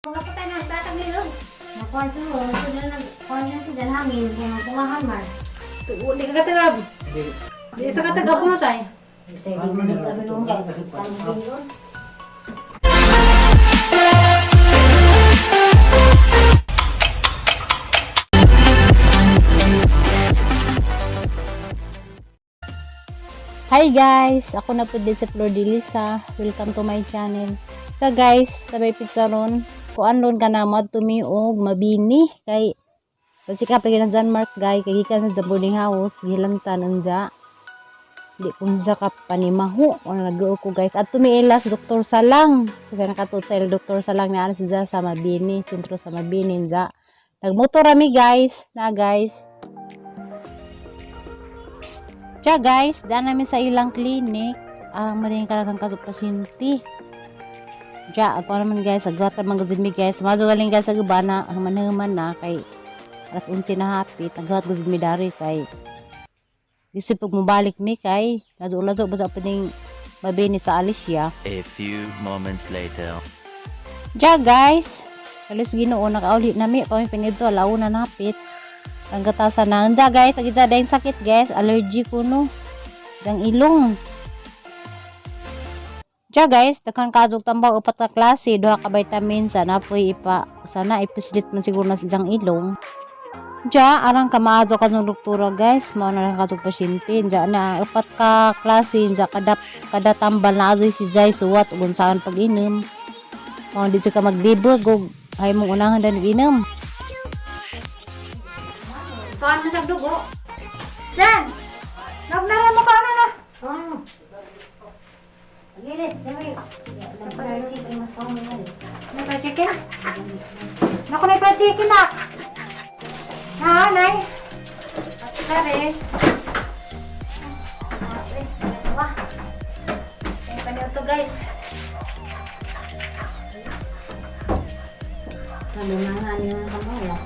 Mga patay na tatag nilo. Nakuha sa mo, sila nagkuha na sa hangin, kung kumahan man. Di ka katagab. Di sa katagab mo tay. Sa hindi mo nagkaroon ng yun. Hi guys! Ako na po din si Flor de Lisa. Welcome to my channel. So guys, sabay pizza ron. Kuan ron ka na madtumi og mabini kay kasi ka pag na Mark guy kay gikan sa boarding house gilamtan anja. Di ko sa ka panimaho o nagduo ko guys. At tumiila sa Doktor Salang. Kasi nakatut sa Doktor Salang na siya sa Mabini, sentro sa Mabini nja. Nagmotor ami guys, na guys. Tiya guys, daan namin sa ilang clinic. Ang maring kalagang kasok pasyente. Tiya, ako naman guys, agwatan mga mi guys. Mazo galing guys sa gabana, ang manhuman na kay alas 11 na hapit. Agwat gud mi dari kay Isip pag mabalik mi kay lazo-lazo ba sa pining mabini sa Alicia. A few moments later. Tiya guys, kalos Ginoo nakauli nami pami pinito alauna na hapit. Ang katasan na. Tiya guys, agita dayong sakit guys, allergy ko no. Dang ilong. Tiya guys, daghan kaadtong tambaw upat ka klase, duha ka vitamins, sana po'y ipa, sana ipislit man siguro na sa diyang ilong. Tiya, arang ka maadto ka ng doktora guys, mao na lang kadtong pasyente. Tiya na upat ka klase, tiya kada kada tambal na azoy si Jai suwat ug unsaon pag-inom. Mao di siya ka maglibog ug hay mong unahan dan inom. Kuan na sa dugo. Jan. Nagnara mo ka na na. Oh. Gilis, dami. Nagpa chicken mas pa mo yan. May fried chicken? Naku, may fried chicken na. Ha, nay? Sari. Mas, eh, dalawa. Ay, paniw to guys. Sabi mga ano yung kamala.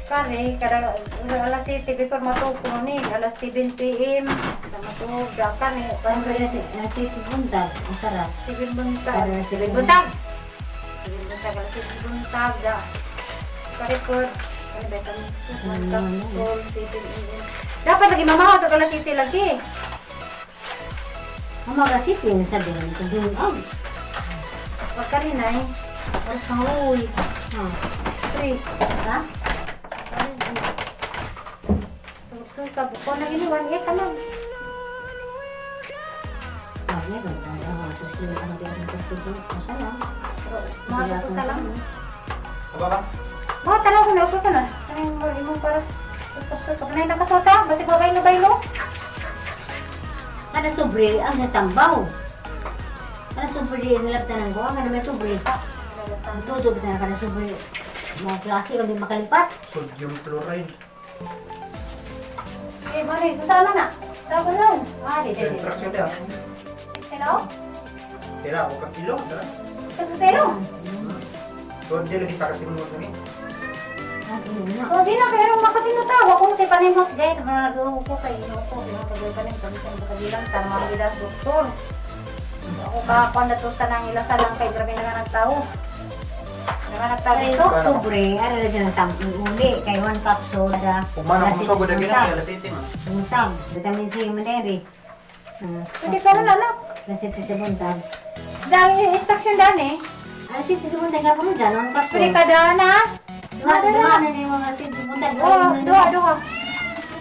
Kani, kada alas 7 before matuog ko ni, alas 7 PM sa matuog, ja kani, Parang pwede na si buntag, ang saras. 7 buntag. Para 7 buntag. 7 buntag, alas 7 buntag, ja. Karipot, kani vitamins ko, one capsule, 7 AM. Dapat lagi mamahaw, to alas 7 lagi. Ang mga sipin sa din, kung din, oh. Wag ka rin ay. Oras kang uwi. Oh. Three. Ha? Sulok-sulok ka. Buko na gini. 1-8 ano. Oh, meron. Oh, tapos yung ano din ang tubig. Masaya. Mga sa pusa lang. Aba ba? Mga tanaw ko na. Upo ka na. Tanong mo. Imong para sukap-sukap. Nay nakasota. Basig wa baylo baylo. Kada sobre ang natambaw. Kada sobre ang nilabtan ng gawa, kada may sobre. Ang tudo ba kada sobre mga klase kung di makalipat. Sodium chloride. Eh, mare. Kung saan na? Tawag ko. Ah, di di. Instruction dia. Hello? Kira ako ka kilo, dara. Sa zero. Doon dia lagi tak kasi mo ni. Ah, yun na. So, sino pero makasinota. Wa ko sa panimot guys. Mga nag-uupo kay inupo. Mga pag-panim. Sabi ko sa bilang tama ang bilang doktor. Ako kakuan na to sa nang ilasa lang kay grabe na nga nagtao. Nga nagtao Kay dito. sobre, ara na dyan ang tambing uli. Kay one capsule da. Kumana kung so gud gina alas 7 man. Buntag. Vitamin C man dere. Ah, Hindi ka na anak. Alas 7 sa buntag. Diyan, instruction dan eh. Alas 7 sa buntag ka pa mo dyan, one capsule. Spray ka na. Duha, duha na na yung mga 7 buntag. Oh, duha, duha.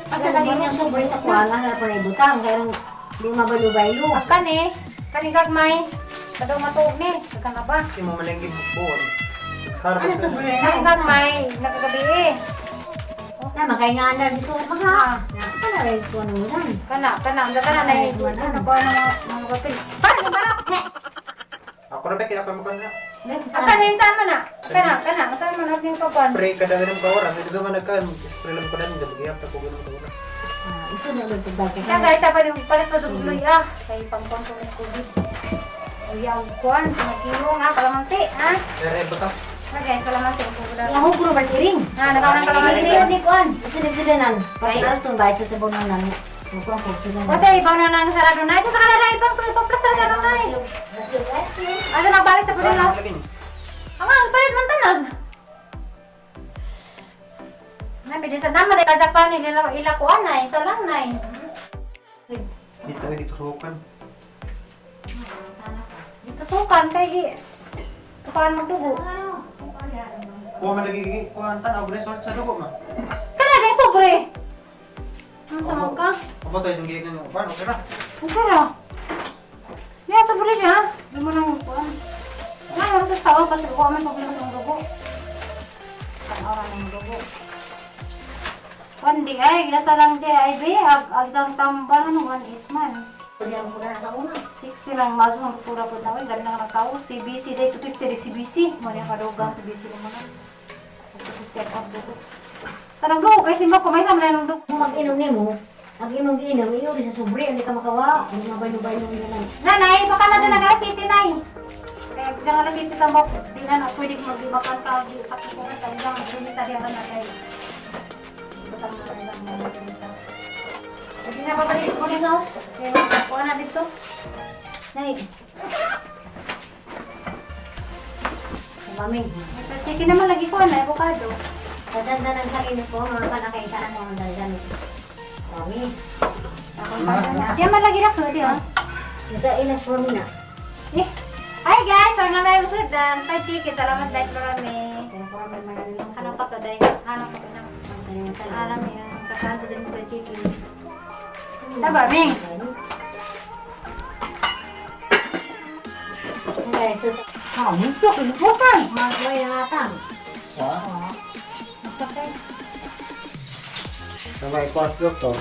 Basta naging yung sobre sa kuwan, ano na pa na ibutang. Kaya nung di mabalubaylo. Akan eh. Kani gagmay. Kadaw matuog ni. Kaka na ba? Di mo malenggi buon. Sekarang Ano sobre na? Kani gagmay. Nakagabi eh. Na, makainga na. Gusto ko mga. Ano rin ko ano yan? Kana, kana. Ang kana na eh. Ano ko ano mga papel. Paano ba? Ako na ba kina ko na. Akan eh, saan man na? Kana, kana. Saan man natin kakuan? Spray kada ganun ka oras, dito man nagkan spray lang ko dan gabigyan ta ko ganun ka oras. Iso na lang pagbalik. Na guys, apa yung palit pa sa buloy ah. Kay pangkuan ko mas COVID. Uyaw kuan, kilo nga kalamansi, ha? Ere ba Na guys, kalamansi ko gud. Lahog ko ba si Ring? Na nakaw ng kalamansi. Iso ni kuan. Iso ni sudanan. Para tong bayad sa sabon ng nan. Kuan ko sudanan. Kasi ibaw na lang sarado na. Isa sa kanila ibang sa ibang plus sa sarado na. Ano nagbalik sa boarding house? Naman ay ka-Japan nila ila kuan nay, isa lang nay. Dito ay dito sukan. Dito sukan kay gi. Tukaan magdugo. Kuha man lagi kuha ang tanaw result sa dugo ma. Kana din sobre. Ang sama ka? Ako tayo yung gigan yung upan, okay ra. Okay ra. Ya sobre niya. Di mo nang kuan. Na ano sa tao kasi kuha man problema sa dugo. Tanaw ra ng dugo. Kuan di ay gilasa lang di ay be ag ag isang tambal ano 18 man. Pwede ako na sa una. 60 lang maso ang pura po na grabe na tao. CBC day 250 rin CBC. Mo niya kadugang CBC mo na. 250 ang dugo. Tanong dugo kay simba ko may samlan ng dugo. Kung mag-inom nimo, ang imong giinom, iyo sa sobre, hindi ka makawa. Hindi mabaylo-baylo nila lang. Nanay, baka na dyan ang city, nay. Kaya dyan alas city tambok, di na na pwede magibakan ka di sa kukuha sa isang magbinita di na kay. Butang mo na isang magbinita. Hindi na babalik ko ni house. Kaya kuha na dito. Nay. Mami, May chicken naman lagi ko na avocado. Kadanda ng sarili ko, mga panakaitaan mo ang daldan. Mami, Di man lagi na ko, di ah. ito ilas for me na. Eh. Hi guys, so na may usad fried chicken. Salamat dahil Florame. Kaya ko naman mananong. Ano pa to dahil? Ano pa to na? Alam niya, kakaan sa din fried chicken. Taba, Ming. Guys, sa Ah, mucho kilubukan. mga kuya nga tang. Ha? Masakit. Sa may kwas doktor.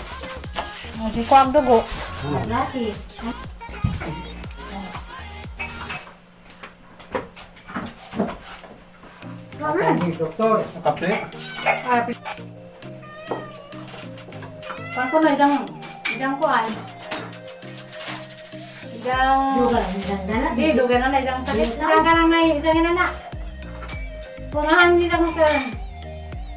Di ko ang dugo. Klase. Okay, doktor. Kape. Pangko na isang isang kuan. Isang Duga lang, dandana. Di duga na na isang sakit. Isang ka na isang na na. Pungahan di sa mga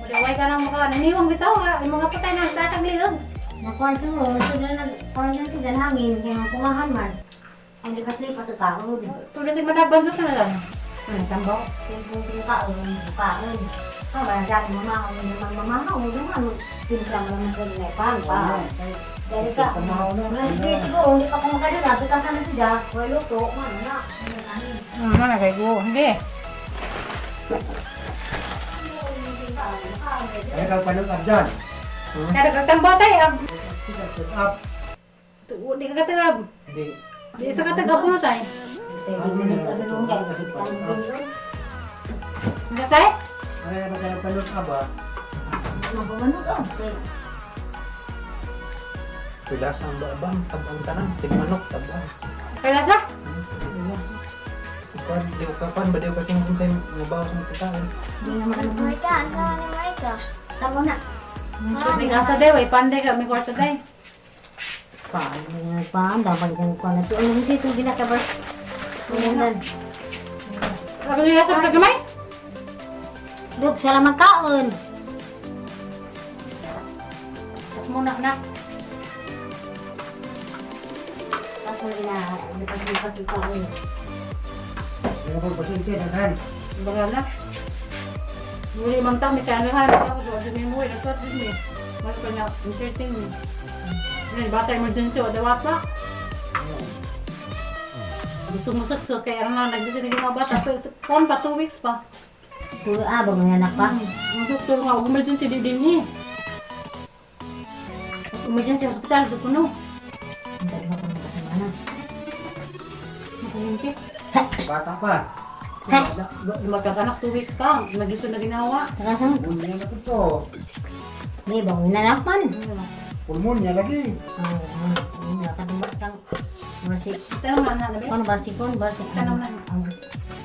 Mudaway ka na mukha. Naniwang bitaw nga. Yung mga patay na sa liog. Nakuha siguro, sila nag, parang nang hangin, kaya nga kumahan man. Ang lipas-lipas sa kaon. Tuloy sa mataban sa na lang. Tambaw. Timpong kaon, kaon. Ah, marang mamahaw, naman mamahaw, naman. Timpla mo naman sa pan, pa. Dahil ka, hindi siguro, hindi pa kumakadala, bitasan na siya, wala luto, ano na, ano na. Ano na kay go. Hindi. Ay ka panungap dyan. Kada ka tambaw tay. Sige, up. Di ka katagab. Hindi. Di sa katagab mo tay. Hindi tay? Ay, ano ka panungap ah? Pilas ang babang, tabang tanang, tigmanok, tabang. Kaya sa? Kuan, di ko kapan, ba di ko kasi kung sa'yo mabaho sa mga kitaan. Maika, ang sama ni Maika. Tama na. May asa day, way panday ka, may kwarta day. Paano pa, dapat dyan ko na. Ano kasi ito ginakabas? Ano Tapos yung asa sa gamay? Dug, salamat kaon. Tapos muna na. Ako ina, lipas-lipas yung kaon. Ano ko pasyente, daghan. Baga na. Muli man ta, may kaya na ako doon. May muwi, nagsuot din eh. Mas pa niya, entertain me. May bata emergency, o dawat pa. Gusto mo sakso, kaya nga nagdisi na yung mga bata. Pero Phone pa, 2 weeks pa. Kuya, ah, bang anak pa? Ang doktor nga, og emergency di din eh. Emergency hospital, sa kuno. Ang dalawa ko ng kasamana. Makulinti. Bata pa. Magkakanak 2 weeks pa. Nagusto na ginawa. Nakasang, Pulmonya na to. may bang inanak man? Pulmonya lagi. Ah, ah, ah, kang, murasi, Tanong na na, nabi. kono ba si kono ba si Tanong na. Ang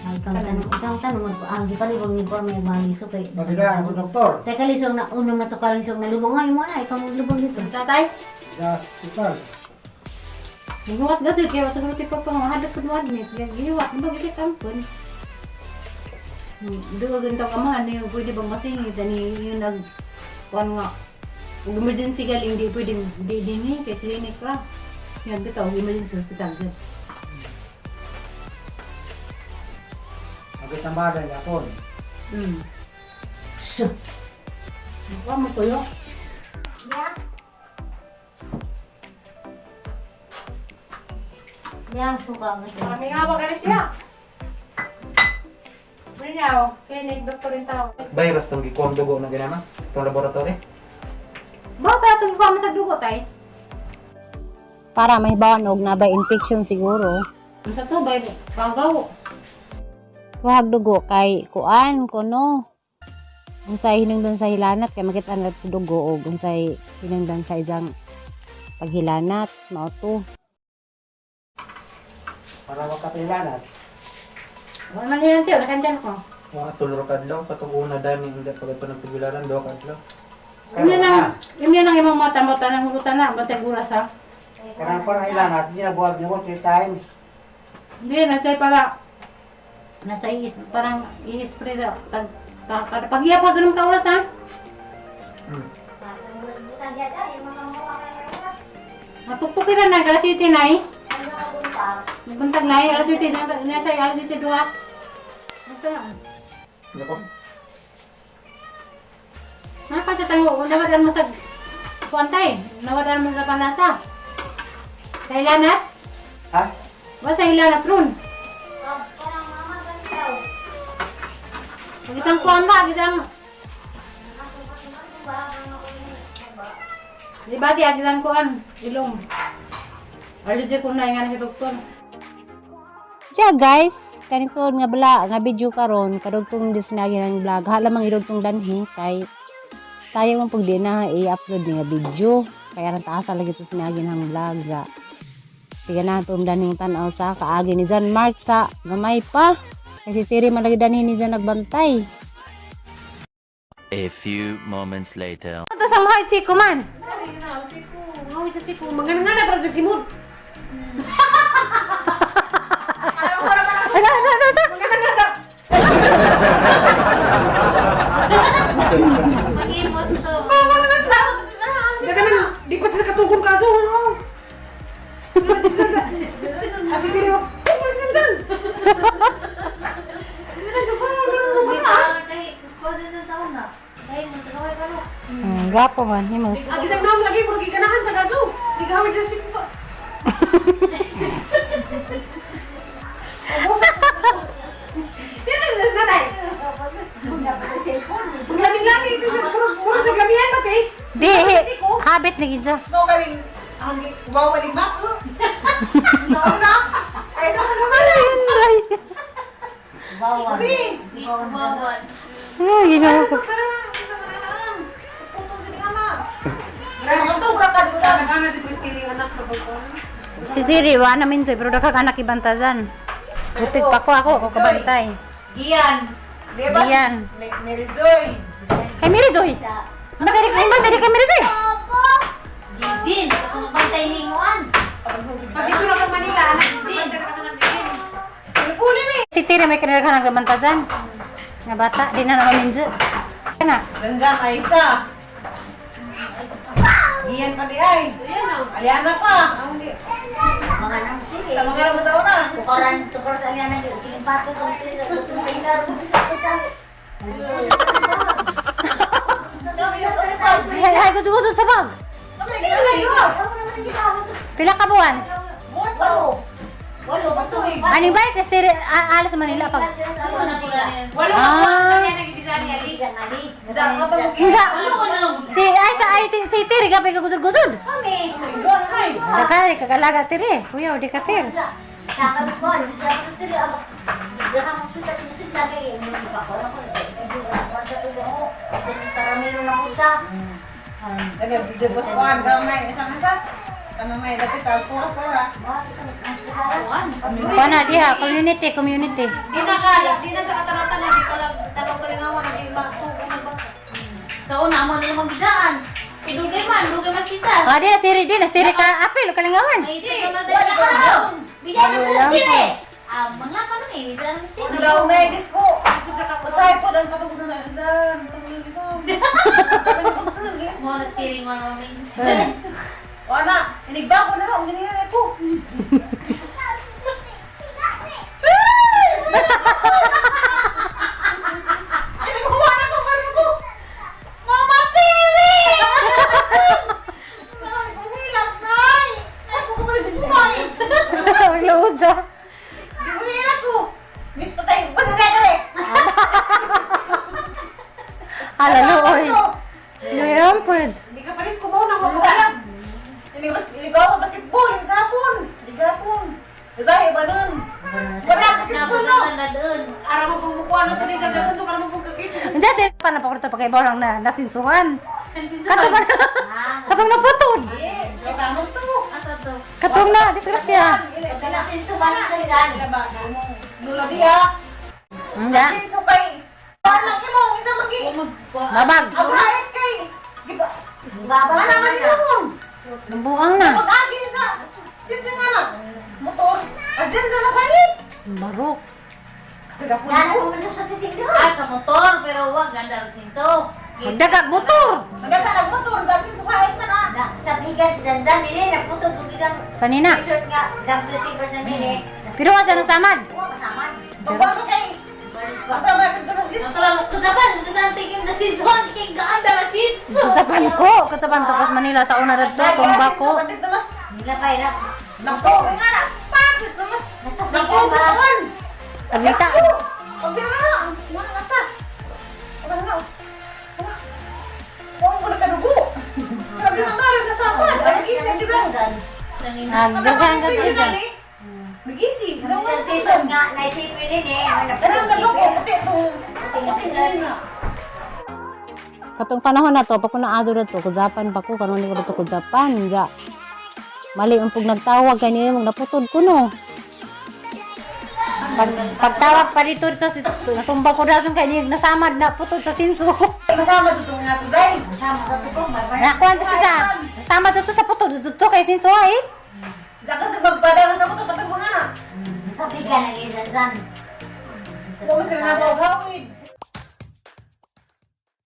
ang tanong, ikaw tanong ang di palibog ni Porme mga liso kay. Pagkita ako doktor. Teka lisog na unong na to ka lisog na lubong nga imo na ikaw mo lubong dito. Sa tay? Sa hospital. Gihuwat na jud kay sa mga tipo pa nga hadas pud mo admit. Gihuwat mo gisit ampun. Dugo ganito ka man, yung pwede bang masingit, ani yung nag, kuan nga, ug emergency galing, di pwede, di din eh, kay clinic ra. Yan bitaw, emergency hospital dyan. Agad ang badan yapon. Hmm. Su. Kuan mo tuyo. Ya. Ya, suka mo siya. Maraming awa ka siya. Brinyaw, clinic, doktor rin tao. Virus tong gikuang dugo na ginama. Tong laboratory. Ba, pa sa man sa dugo tay. Para mahibawan og na ba infection siguro. Unsa to bay kagaw. Kuhag dugo kay kuan kuno. Unsay hinungdan sa hilanat kay makita na sa dugo og unsay hinungdan sa isang paghilanat mao to. Para makapilanat. Wala man hilan tiyo, nakandyan ko. Mga tulro kadlaw katong una dani hindi pagad pa nagpigilaran duha kadlaw. Imya nang, imya nang imong mata-mata nang hurutan na, batay gulas ha. Karang para hilanat, hindi na buwag niyo three times. Hindi, nasa para nasa is parang i-spray na tag ta, para pag iya pa ganun ka oras ha. Mapukpukiran na alas 7 na eh. Buntag na eh, alas 7 nasa alas 7 duha. Ito na. Nako. Naka sa tango, nawadaan mo sa kuantay, nawadaan mo sa panasa. Sa hilanat? Ha? Wa sa hilanat ron. Isang kuan ba, isang Di ba di agilan kuan, ilong. Allergic ko na nga na si doktor. Ja guys, kanito nga bala nga video karon kadugtong disinagi ng vlog. Halamang idugtong danhi kay tayo man pug di na i-upload nga video. Kaya ran taas lagi to sinagi ng vlog. Ja. Sige na itong danhing tan-aw sa kaagi ni John Mark sa gamay pa. Kasi tiri man lagi danhi ni John nagbantay. A few moments later. Ito sa mga siko man. Asa, asa, asa, asa? Mag-imos to. Di pa sa katugong kaso, ano? Kasi dili mo, Hindi pa tahi. Kuha din sa una. Tahi mo sa kaway karo. Gwapo man, himos. Ang isang noong lagi, puro giganahan ta kaso. Di ka hawid sa simpa. Dili na nanay. Lami-lami ito sa puro puro sa lamihan ba te? Di, habit ni Ginza. No galing ang wawaling ba? No na. Ay do ano ba? Bawan. Bi. Bawan. Ay, ginoo ko. Si Tiri, wa na minjoy, pero daghang anak ibantazan. Bupig pa ko ako, ako kabantay. Gian. Diyan. Mary Joy. Kay Mary Joy. Madali kay madali kay Mary Joy. Jijin. Katong bantay ni Muan. Pag-iso na kas Manila, anak. Jijin. Pinupuli mi. Si Tiri may kinaraghan ang kabantazan. Nga bata, di na naman minjoy. Kana. Dandan, Aisa. Iyan pa di ay. Aliana pa. Ang di. Mga nang tiri. Tama ka naman sa una. Tukaran, tukar sa niya nang sige pato kung tiri tutong tinggar mo sa puta. Ay, ay, gusto gusto sa bag. Kami ginalay yo. Pila ka buwan? Walo. Walo, Patuig. Aning balik na si Tiri alas sa Manila pag. Ano na pula niya? Walo ka buwan sa niya nagibisani ali. Kinsa? Si ay sa ay si Tiri gapay ka gusod-gusod. Kami. Ay. Dakari kagalaga Tiri. Kuya, di ka Tiri. Sa kamis mo, ano siya ako tiri ako. Daka mo suta tiri sila kay mo pa ko ako. Karamelo na punta. Nagdagos kuan daw may isang isa. Ano may dapit sa alpuras ko ha. Kuha na diha, community, community. Di na ka, di na sa ataratan na di ko lang tanong kalingawan di matugo na ba. Sa una mo nila magbidaan. Idugay man, dugay man sisa. Ah, di na siri, di na siri ka apil kalingawan. Ay, ito na sa ila. Bigyan mo na sila. Ah, mga ka na eh, bigyan mo sila. Daw na disco. Masay po dan patugod na dan. Tugod dito. Mo na steering one mo ming. Wala, inigba ko na ang ganyan ko. Ay, nakuha na ko, parang ko. Mama Tiri! Hala, luoy. Luoy rampod. Hindi ka pares kumaw na magkasalag. Hindi mas ligaw ang basketball, hindi hapon. Hindi hapon. Zay ba nun? Wala basketball no. Ara mo pong mukuha na to ni Jab Jab para mo pong kakita. Diyan, di pa napakurta pa kay Borang na nasinsuhan. Katong na, katong naputod. Eh, kay tamang to. Asa to? Katong na, disgrasya. Pagka ba sa salidan? Nula diya. Hindi. Sinso kay anak imo ito magi. Babag. Agrait kay. Giba. Baba Ana man hinuon. Buang na. Pag-agi sa sinso nga na motor. Asin na sakit. Barok. Kagapon Yan ko. ang sa tisig doon. Ah, sa motor, pero wag ganda ang sinso. Magdagag motor. Nagata nagmotor, gasin sa kahit man ah. Na, sa bigan si Dandan nini nagputol og bigang Sanina. t-shirt nga dam to silver sa nini. Pero asa na samad? Wa pasaman. Pagbago kay Ato ba kag list. Motor ang kujapan, dito sa anting yung nasinso, ang king ganda ang sinso. Kasapan ko. Kasapan ko. Kas Manila sa una radto. Tumba ko. Dito mas Nila pa irap. nako nga na. Bakit na mas nako buwan. Aglita. Pag na na na sa. Ano na? Ano? Wa mo na kadugo. Grabe ang karon na sapan. Nagisi kita. Nagdasan ka siya. Nagisi. Ang t-shirt nga naisipin nini, ang Kanang naputol nagko zipper. puti to. Puti na. Katong panahon na to, pag ko naadto na to, kudapan pa ko, karon ko to kudapan, ja. Mali ang pag nagtawag kay niya, naputod ko no. Pag, pagtawag pa dito dito, natumba ko dason kay niya nasamad na putod sa sinso. Kasama to nga to dai. Kasama ka to ko, bye-bye. Nakuan sa sisa. Nasama dito sa putod dito kay sinso ay. Daka sa magpada sa motor patag mga na. Sa bigan ang Dandan. Wa mo sila na hawid.